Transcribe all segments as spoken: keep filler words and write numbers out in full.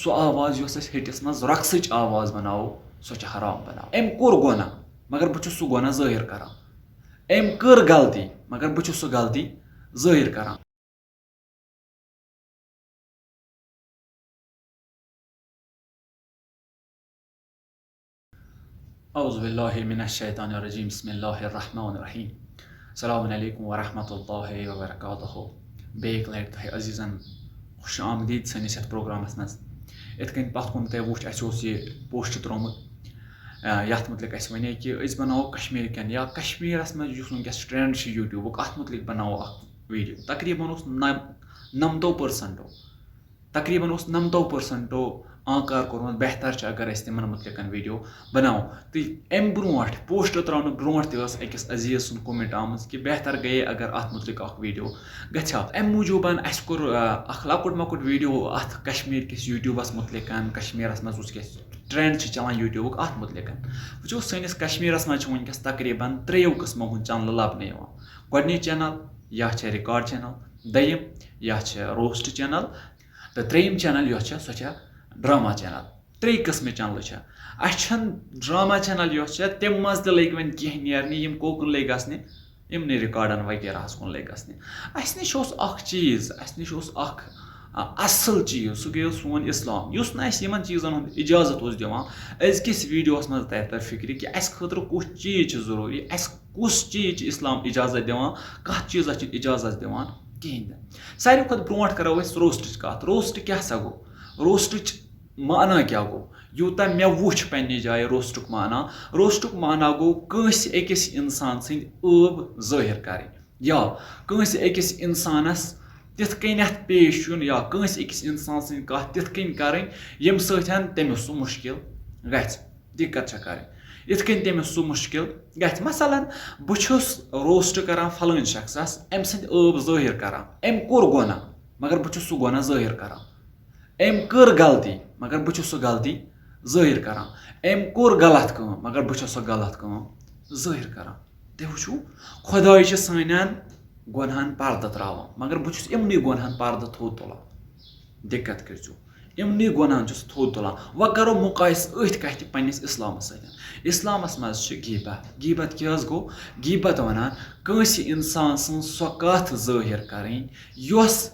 سۄ آواز یۄس أسۍ ہٹِس منٛز رقصٕچ آواز بناوو، سۄ چھِ حرام بناوان۔ أمۍ کوٚر گۄناہ، مگر بہٕ چھُس سُہ گۄناہ ظٲہِر کران۔ أمۍ کٔر غلطی، مگر بہٕ چھُس سۄ غلطی ظٲہِر کران۔ اعوذ باللہ من الشیطان الرجیم، بسم اللہ الرحمن الرحیم۔ السلام علیکم ورحمۃ اللہ وبرکاتہ۔ بیٚیہِ اَکہِ لَٹہِ تۄہہِ عزیٖزَن خوش آمدید سٲنِس یَتھ پروگرامَس منٛز۔ یِتھ کٔنۍ پَتھ کُن تۄہہِ وُچھ، اَسہِ اوس یہِ پوسٹ ترٛوومُت، آ، یَتھ مُتعلِق اَسہِ وَنے کہِ أسۍ بَناوو کشمیٖرکٮ۪ن یا کشمیٖرَس منٛز یُس وٕنکیٚس ٹرٛینڈ چھُ YouTube-ُک، اَتھ مُتعلِق بَناوو اَکھ ویٖڈیو۔ تقریٖباً اوس نَم-، نَمتو پٔرسَنٹو تقریٖباً اوس نَمتو پٔرسَنٹو آنکار کوٚرمُت، بہتر چھُ اگر أسۍ تِمَن مُتعلِقَن ویٖڈیو بَناوو۔ تہٕ اَمہِ برونٛٹھ، پوسٹ ترٛاونہٕ برونٛٹھ تہِ ٲس أکِس عزیٖز سُنٛد کومٮ۪نٛٹ آمٕژ کہِ بہتر گٔیے اگر اَتھ مُتعلِق اَکھ ویٖڈیو گژھِ ہا۔ اَمہِ موٗجوٗبَن اَسہِ کوٚر، آ، اَکھ لۄکُٹ مۄکُٹ ویٖڈیو اَتھ کشمیٖرکِس YouTube-َس مُتعلِقَن، کشمیٖرَس منٛز کُس کیٛاہ ٹرٛینڈ چھِ چَلان YouTube-ُک، اَتھ مُتعلِقَن۔ وٕچھو، سٲنِس کشمیٖرَس منٛز چھِ وٕنکیٚس تقریٖباً ترٛیٚیو قٕسمو ہُنٛد چَنلہٕ لَبنہٕ یِوان۔ گۄڈٕنِچ چَنَل یا چھےٚ ریکارڈ چَنَل، دوٚیِم یا چھےٚ روسٹ چَنَل، تہٕ ترٛیٚیِم چَنَل یۄس چھےٚ، سۄ چھےٚ ڈرٛاما چَنَل۔ ترٛیٚیہِ قٕسمٕچ چَنلہٕ چھےٚ۔ اَسہِ چھَنہٕ ڈرٛاما چَنَل یۄس چھےٚ، تَمہِ منٛز تہِ لٔگۍ وۄنۍ کینٛہہ نیرنہِ، یِم کوکُن لٔگۍ گژھنہِ، یِمنٕے ریکارڈَن وغیرہَس کُن لٔگۍ گژھنہِ۔ اَسہِ نِش اوس اَکھ چیٖز، اَسہِ نِش اوس اَکھ، آ، اَصٕل چیٖز، سُہ گٔیو سون اِسلام، یُس نہٕ اَسہِ یِمَن چیٖزَن ہُنٛد اِجازت اوس دِوان۔ أزکِس ویٖڈیوَس منٛز تَرِ تۄہہِ فِکرِ کہِ اَسہِ خٲطرٕ کُس چیٖز چھِ ضروٗری، اَسہِ کُس چیٖز چھِ اِسلام اِجازت دِوان، کَتھ چیٖزَس چھِ اِجازت دِوان کِہیٖنۍ تہِ نہٕ۔ ساروی کھۄتہٕ برونٛٹھ کَرو أسۍ روسٹٕچ کَتھ۔ روسٹ کیٛاہ سا گوٚو؟ روسٹٕچ معنی کیٛاہ گوٚو؟ یوٗتاہ مےٚ وُچھ پنٛنہِ جایہِ روسٹُک معنی، روسٹُک معنی گوٚو کٲنٛسہِ أکِس اِنسان سٕنٛدۍ عٲب ظٲہِر کَرٕنۍ، یا کٲنٛسہِ أکِس اِنسانَس تِتھ کٔنٮ۪تھ پیش یُن، یا کٲنٛسہِ أکِس اِنسان سٕنٛدۍ کَتھ تِتھ کٔنۍ کَرٕنۍ، ییٚمہِ سۭتۍ تٔمِس سُہ مُشکِل گژھِ۔ دِقت چھےٚ کَرٕنۍ۔ یِتھ کٔنۍ تٔمِس سُہ مُشکِل گژھِ۔ مثلاً، بہٕ چھُس روسٹ کَران فَلٲنۍ شخصَس، أمۍ سٕنٛدۍ عٲب ظٲہِر کَران۔ أمۍ کوٚر گۄناہ، مگر بہٕ چھُس سُہ گۄناہ ظٲہِر کَران۔ أمۍ کٔر غلطی، مگر بہٕ چھُس سۄ غلطی ظٲہِر کَران۔ أمۍ کوٚر غلط کٲم، مگر بہٕ چھُس سۄ غلط کٲم ظٲہِر کَران۔ تُہۍ وٕچھِو، خۄداے چھِ سانٮ۪ن گۄنہَن پَردٕ ترٛاوان، مگر بہٕ چھُس یِمنٕے گۄنہَن پَردٕ تھوٚد تُلان۔ دِقت کٔرۍزیو۔ یِمنٕے گۄنہَن چھُس تھوٚد تُلان۔ وۄنۍ کَرو مُقایسہٕ أتھۍ کَتھِ پنٛنِس اِسلامَس سۭتۍ۔ اِسلامَس منٛز چھِ غیٖبت۔ غیٖبت کیٛاہ حظ گوٚو؟ غیٖبت وَنان کٲنٛسہِ اِنسان سٕنٛز سۄ کَتھ ظٲہِر کَرٕنۍ، یۄس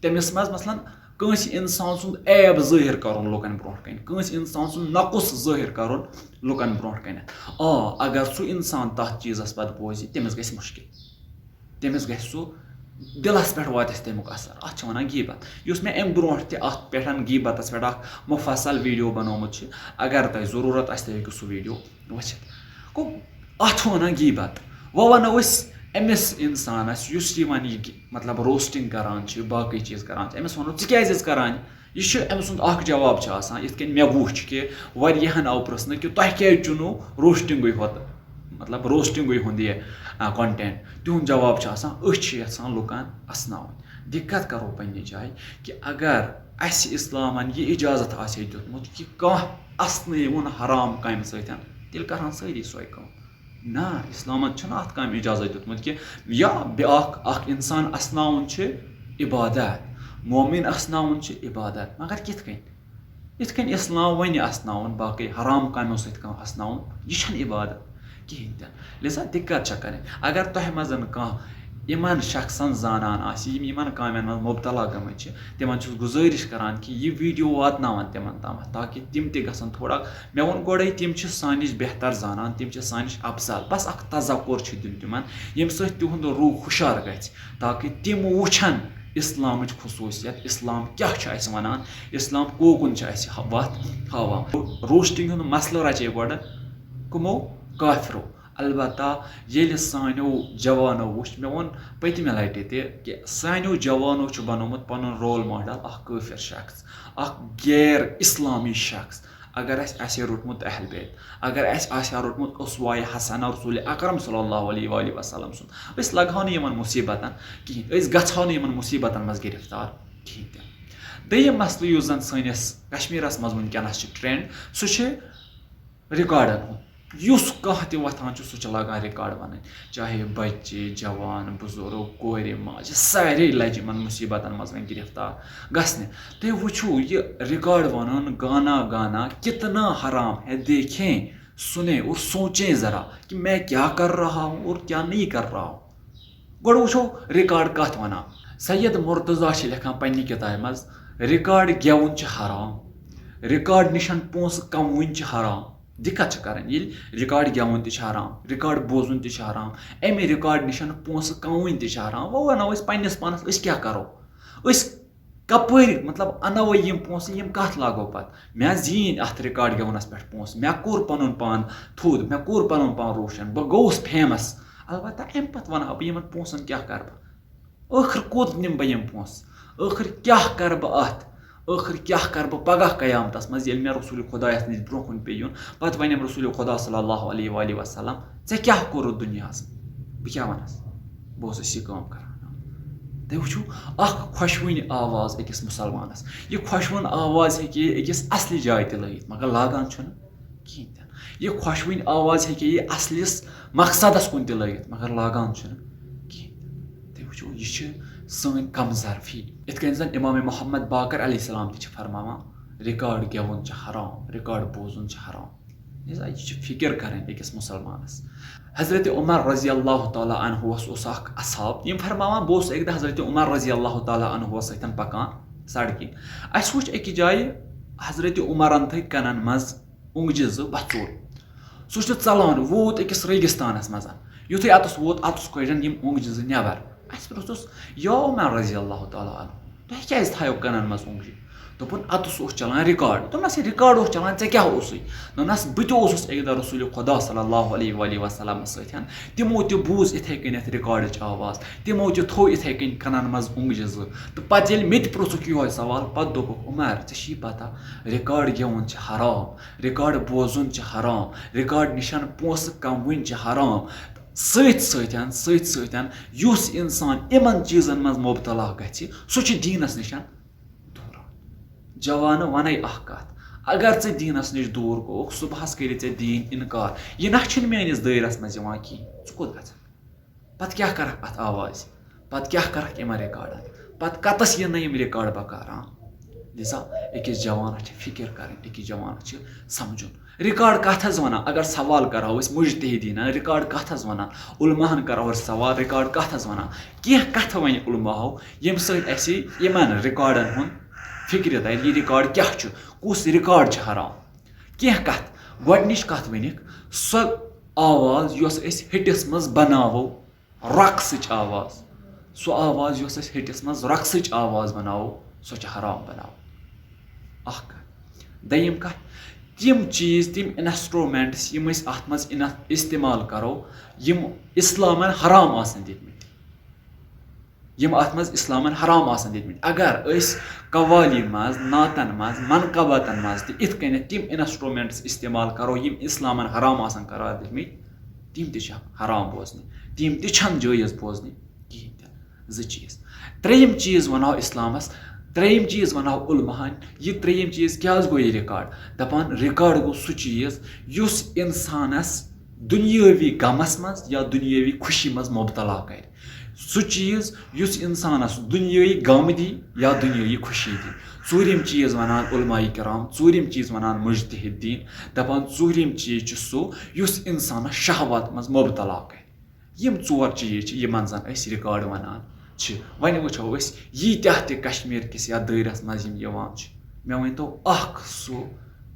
تٔمِس منٛز، مثلاً، کٲنٛسہِ اِنسان سُنٛد عیب ظٲہِر کَرُن لُکَن برونٛٹھ کَنہِ، کٲنٛسہِ اِنسان سُنٛد نقص ظٲہِر کَرُن لُکَن برونٛٹھ کَنٮ۪تھ۔ آ، اگر سُہ اِنسان تَتھ چیٖزَس پَتہٕ بوزِ، تٔمِس گژھِ مُشکِل۔ تٔمِس گژھِ سُہ، دِلَس پٮ۪ٹھ واتٮ۪س تَمیُک اثر۔ اَتھ چھِ وَنان غیٖبت۔ یُس مےٚ اَمہِ برونٛٹھ تہِ اَتھ پٮ۪ٹھ، غیٖبتَس پٮ۪ٹھ اَکھ مُفصل ویٖڈیو بنومُت چھِ، اگر تۄہہِ ضروٗرت آسہِ، تُہۍ ہیٚکِو سُہ ویٖڈیو وٕچھِتھ۔ گوٚو، اَتھ چھِ وَنان غیٖبت۔ وۄنۍ وَنو أسۍ أمِس اِنسانَس، یُس یہِ وَنہِ یہِ کہِ، مطلب، روسٹِنٛگ کَران چھِ، باقٕے چیٖز کَران چھِ، أمِس وَنو، "ژٕ کیٛازِ حظ کَران یہِ؟" یہِ چھُ أمۍ سُنٛد اَکھ جواب چھُ آسان، یِتھ کٔنۍ مےٚ وُچھ کہِ واریاہَن آو پرٛژھنہٕ کہِ تۄہہِ کیٛازِ چھُنہٕ روسٹِنٛگٕے ہوت، مطلب، روسٹِنٛگٕے ہُنٛد یہِ، آ، content؟ تِہُنٛد جواب چھُ آسان، "أسۍ چھِ یَژھان لُکَن اَسناوٕنۍ۔" دِقت کَرو پنٛنہِ جایہِ کہِ اگر اَسہِ اِسلامَن یہِ اِجازت آسہِ ہے دیُتمُت کہِ کانٛہہ اَسنٲوُن حرام کامہِ سۭتۍ، تیٚلہِ کَرٕہَن سٲری سۄے کٲم۔ نہ، اِسلامَن چھُنہٕ اَتھ کامہِ اِجازت دیُتمُت کہِ یا بیٛاکھ اَکھ اِنسان اَسناوُن چھِ عبادت، مومِن اَسناوُن چھِ عبادت، مگر کِتھ کٔنۍ؟ یِتھ کٔنۍ اِسلام وَنہِ اَسناوُن، باقٕے حرام کامیو سۭتۍ کانٛہہ اَسناوُن، یہِ چھَنہٕ عبادت کِہیٖنۍ تہِ نہٕ۔ لہذا دِقت چھےٚ کَرٕنۍ۔ اگر تۄہہِ منٛز کانٛہہ یِمَن شخصَن زانان آسہِ، یِم یِمَن کامٮ۪ن منٛز مُبتلا گٔمٕتۍ چھِ، تِمَن چھُس گُزٲرِش کَران کہِ یہِ ویٖڈیو واتناوَن تِمَن تامَتھ، تاکہِ تِم تہِ گژھن تھوڑا، مےٚ ووٚن گۄڈَے، تِم چھِ سانِش بہتر زانان، تِم چھِ سانِش افضل۔ بس اَکھ تذکُر چھُ دیُن تِمَن، ییٚمہِ سۭتۍ تِہُنٛد روح ہُشار گژھِ، تاکہِ تِم وٕچھَن اِسلامٕچ خصوٗصیت، اِسلام کیٛاہ چھُ اَسہِ وَنان، اِسلام کوکُن چھُ اَسہِ ہا-، وَتھ ہاوان۔ روسٹِنٛگ ہُنٛد مسلہٕ رَچے گۄڈٕ کٕمو؟ کافرو۔ البتہ ییٚلہِ سانیو جوانو وُچھ، مےٚ ووٚن پٔتمہِ لٹہِ تہِ کہِ سانیو جوانو چھُ بنومُت پنُن رول ماڈل اکھ کٲفر شخص، اکھ غیر اسلامی شخص۔ اگر اسہِ آسہِ ہے روٚٹمُت اہل بیت، اگر اسہِ آسہِ ہا روٚٹمُت اسوائے حسنہ رسول اکرم صلی اللہ علیہ وآلہ وسلم سُنٛد، أسۍ لگہٕ ہاو نہٕ یِمن مصیبتن کِہیٖنۍ، أسۍ گژھٕ ہاو نہٕ یِمن مصیبتن منٛز گرفتار کِہیٖنۍ تہِ۔ دوٚیِم مسلہٕ یُس زن سٲنِس کشمیرس منٛز وٕنکیٚنس چھُ ٹرینڈ، سُہ چھُ ریکارڈن ہُنٛد۔ یُس کانٛہہ تہِ وۄتھان چھُ، سُہ چھُ لاگان ریکارڈ وَنٕنۍ۔ چاہے بَچہِ، جوان، بُزرگ، کورِ، ماجہِ، سارے لَجہِ یِمَن مُصیٖبتَن منٛز وۄنۍ گِرفتار گژھنہِ۔ تُہۍ وٕچھِو، یہِ ریکارڈ وَنُن، گانا گانا کتنا حرام ہے، دیکھیں، سنیں اور سوچیں ذرا کہ میں کیا کر رہا ہوں اور کیا نہیں کر رہا ہوں۔ گۄڈٕ وٕچھو ریکارڈ کَتھ وَنان۔ سید مرتضیٰ چھِ لیکھان پننہِ کِتابہِ منٛز، ریکارڈ گٮ۪وُن چھُ حرام، ریکارڈ نِشَن پونٛسہٕ کموٕنۍ چھِ حرام۔ دِقت چھِ کَرٕنۍ، ییٚلہِ ریکارڈ گٮ۪وُن تہِ چھُ حرام، ریکارڈ بوزُن تہِ چھُ حرام، اَمہِ ریکارڈ نِشَن پونٛسہٕ کموٕنۍ تہِ چھِ حرام۔ وۄنۍ وَنو أسۍ پننِس پانَس، أسۍ کیٛاہ کَرو؟ أسۍ کَپٲرۍ، مطلب، اَنو وۄنۍ یِم پونٛسہٕ، یِم کَتھ لاگو پَتہٕ؟ مےٚ زیٖنۍ اَتھ ریکارڈ گٮ۪ونَس پٮ۪ٹھ پونٛسہٕ، مےٚ کوٚر پَنُن پان تھوٚد، مےٚ کوٚر پَنُن پان روشَن، بہٕ گوٚوُس فیمَس۔ البتہ اَمہِ پَتہٕ وَنہٕ ہا بہٕ یِمَن پونٛسَن کیٛاہ کَرٕ بہٕ؟ ٲخٕر کوٚت نِمہٕ بہٕ یِم پونٛسہٕ؟ ٲخٕر کیٛاہ کَرٕ بہٕ اَتھ؟ ٲخٕر کیٛاہ کَرٕ بہٕ پَگاہ قیامتَس منٛز، ییٚلہِ مےٚ رسول خۄدایَس نِش برٛونٛہہ کُن پیٚیہِ یُن؟ پَتہٕ وَنٮ۪م رسول خۄدا صلی اللہ علیہ وآلہ وسلم، "ژےٚ کیٛاہ کوٚرُتھ دُنیاہَس؟" بہٕ کیٛاہ وَنَس؟ بہٕ اوسُس یہِ کٲم کَران۔ تُہۍ وٕچھِو، اَکھ خۄشوٕنۍ آواز أکِس مُسلمانَس۔ یہِ خۄشوٕنۍ آواز ہیٚکہِ یہِ أکِس اَصلہِ جایہِ تہِ لٲگِتھ، مگر لاگان چھُنہٕ کِہیٖنۍ تہِ نہٕ۔ یہِ خۄشوٕنۍ آواز ہیٚکہِ یہِ اَصلِس مقصدَس کُن تہِ لٲگِتھ، مگر لاگان چھُنہٕ کِہیٖنۍ تہِ نہٕ۔ تُہۍ وٕچھِو، یہِ چھِ سٲنۍ کم ظرفی۔ یِتھ کٔنۍ زَن امام محمد باقر علیہ السلام تہِ چھِ فرماوان، ریکارڈ گٮ۪وُن چھُ حرام، ریکارڈ بوزُن چھُ حرام۔ لہذا یہِ چھِ فکر کرٕنۍ أکِس مُسلمانس۔ حضرت عمر رضی اللہ تعالیٰ عنہ اوس، اوس اکھ اصحاب، یِم فرماوان، بہٕ اوسُس اَکہِ دۄہ حضرت عمر رضی اللہ تعالیٰ عنہ سۭتۍ پکان سڑکہِ۔ اَسہِ وُچھ أکِس جایہِ حضرت عمرن تھٲے کنن منٛز اونٛگجہِ زٕ وژھوٹ۔ سُہ چھُ ژلان، ووت أکِس ریگستانس منٛز۔ یُتھُے اَتَس ووت، اَتَس کٔڑِن یِم اونٛگجہِ زٕ نٮ۪بر۔ اَسہِ پرٛژھُس، یا عمر رضی اللہ تعالیٰ عنہ، تۄہہِ کیٛازِ تھایو کنن منٛز اونٛگجہِ؟ دوٚپُن، اَتَس اوس چلان ریکارڈ۔ دوٚپنَس، یہِ ریکارڈ اوس چلان، ژےٚ کیٛاہ اوسُے؟ دوٚپنَس، بہٕ تہِ اوسُس اَکہِ دۄہ رسول خدا صلی اللہ علیہ وآلہ وسلم سۭتۍ۔ تِمو تہِ بوٗز اِتھَے کٔنٮ۪تھ ریکارڈٕچ آواز، تِمو تہِ تھوٚو اِتھَے کٔنۍ کنن منٛز اونٛگجہِ زٕ۔ تہٕ پَتہٕ ییٚلہِ مےٚ تہِ پرٛژھُکھ یِہوٚے سوال، پَتہٕ دوٚپُکھ، عمر، ژےٚ چھِی پَتہ، ریکارڈ گٮ۪وُن چھِ حرام، ریکارڈ بوزُن چھِ حرام، ریکارڈ نِشَن پونٛسہٕ کموٕنۍ چھِ حرام۔ سۭتۍ سۭتۍ، سۭتۍ سۭتۍ یُس اِنسان یِمَن چیٖزَن منٛز مُبتلا گژھِ، سُہ چھُ دیٖنَس نِش دوٗر۔ جوانہٕ، وَنے اَکھ کَتھ، اگر ژٕ دیٖنَس نِش دوٗر گوٚوُکھ، صُبحَس کٔرِ ژےٚ دیٖن اِنکار، یہِ نہ چھُنہٕ میٛٲنِس دٲیرَس منٛز یِوان کِہیٖنۍ، ژٕ کوٚت گژھکھ؟ پَتہٕ کیٛاہ کَرَکھ اَتھ آوازِ؟ پَتہٕ کیٛاہ کَرَکھ یِمَن ریکارڈَن؟ پَتہٕ کَتَس یِن نہٕ یِم ریکارڈ بکار؟ آ، لہذا أکِس جوانَس چھِ فِکِر کَرٕنۍ، أکِس جوانَس چھِ سَمجھُن۔ ریکارڈ کَتھ حظ وَنان؟ اگر سوال کَرہو أسۍ مُجتہدیٖنَن، ریکارڈ کَتھ حظ وَنان؟ علماہَن کَرہو أسۍ سوال، ریکارڈ کَتھ حظ وَنان؟ کینٛہہ کَتھٕ وَنہِ علماہو، ییٚمہِ سۭتۍ اَسہِ یِمَن ریکارڈَن ہُنٛد فِکرِ تَرِ، یہِ ریکارڈ کیٛاہ چھُ، کُس ریکارڈ چھُ حرام۔ کینٛہہ کَتھ، گۄڈٕنِچ کَتھ ؤنِکھ، سۄ آواز یۄس أسۍ ہٹِس منٛز بَناوو، رقصٕچ آواز، سۄ آواز یۄس أسۍ ہٹِس منٛز رقصٕچ آواز بَناوو، سۄ چھِ حرام بَناوو۔ اَکھ کَتھ۔ دوٚیِم کَتھ، تِم چیٖز، تِم instruments یِم أسۍ اَتھ منٛز اِنَ-، استعمال کَرو، یِم اِسلامَن حرام آسَن دِتمٕتۍ، یِم اَتھ منٛز اِسلامَن حرام آسَن دِتمٕتۍ۔ اگر أسۍ قوالی منٛز، نعتَن منٛز، منقبتَن منٛز تہِ اِتھ کٔنٮ۪تھ تِم instruments استعمال کَرو، یِم اِسلامَن حرام آسَن قرار دِتمٕتۍ، تِم تہِ چھِ حرام بوزنہِ، تِم تہِ چھَنہٕ جٲیِز بوزنہِ کِہیٖنۍ تہِ نہٕ۔ زٕ چیٖز۔ ترٛیٚیِم چیٖز وَنو اِسلامَس، ترٛیٚیِم چیٖز وَنو علماہَن، یہِ ترٛیٚیِم چیٖز کیٛازِ گوٚو یہِ ریکارڈ؟ دَپان، ریکارڈ گوٚو سُہ چیٖز یُس اِنسانَس دُنیٲوی غمَس منٛز یا دُنیٲوی خوشی منٛز مُبتلا کَرِ۔ سُہ چیٖز یُس اِنسانَس دُنیٲیی غم دی یا دُنیٲیی خوشی دی۔ ژوٗرِم چیٖز وَنان علماء کرام، ژوٗرِم چیٖز وَنان مُجتہدیٖن، دَپان، ژوٗرِم چیٖز چھُ سُہ یُس اِنسانَس شہوت منٛز مُبتلا کَرِ۔ یِم ژور چیٖز چھِ، یِمَن زَن أسۍ ریکارڈ وَنان چھِ۔ وۄنۍ وٕچھو أسۍ، ییٖتیٛاہ تہِ کشمیٖر کِس یَتھ دٲیرَس منٛز یِم یِوان چھِ، مےٚ ؤنۍ تو اَکھ سُہ،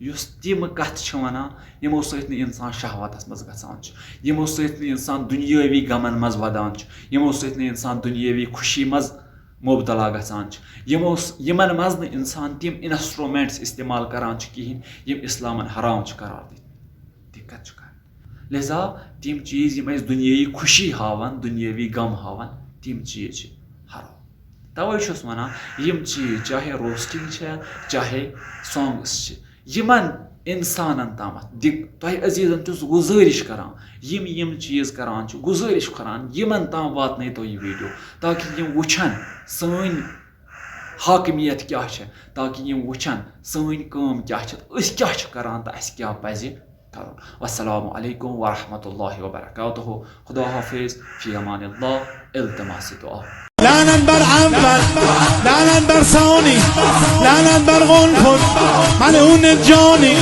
یُس تِم کَتھٕ چھِ وَنان، یِمو سۭتۍ نہٕ اِنسان شہوتَس منٛز گژھان چھُ، یِمو سۭتۍ نہٕ اِنسان دُنیٲوی غمَن منٛز وَدان چھُ، یِمو سۭتۍ نہٕ اِنسان دُنیٲوی خوشی منٛز مُبتلا گژھان چھُ، یِمو س-، یِمَن منٛز نہٕ اِنسان تِم instruments استعمال کَران چھُ کِہیٖنۍ، یِم اِسلامَن حرام چھِ قرار دِتۍ۔ دِقت چھُ کَران۔ لہذا تِم چیٖز، یِم اَسہِ دُنیٲیی خوشی ہاوَن، دُنیٲوی غم ہاوَن، تِم چیٖز چھِ حرام۔ تَوَے چھُس وَنان، یِم چیٖز، چاہے روسٹنگ چھےٚ، چاہے سانگٕس چھِ، یِمَن اِنسانَن تامَتھ دِ-، تۄہہِ عزیٖزَن چھُس گُزٲرِش کَران، یِم یِم چیٖز کَران چھِ، گُزٲرِش کَران، یِمَن تام واتنٲیتو یہِ ویٖڈیو، تاکہِ یِم وٕچھَن سٲنۍ حاکمیت کیٛاہ چھےٚ، تاکہِ یِم وٕچھَن سٲنۍ کٲم کیٛاہ چھِ، أسۍ کیٛاہ چھِ کَران تہٕ اَسہِ کیٛاہ پَزِ کرُن۔ والسلام علیکم ورحمۃ اللہ وبرکاتہ۔ خدا حافظ، فی امان اللہ، التماس دعا۔ لعنت بر اول، لعنت بر ثانی، لعنت بر قنفذ، ملعون جانی،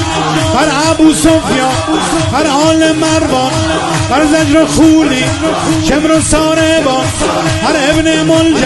بر ابو سفیان، بر آل مروان، بر زجر و خولی، شمر و ساربان، بر ابن ملجم.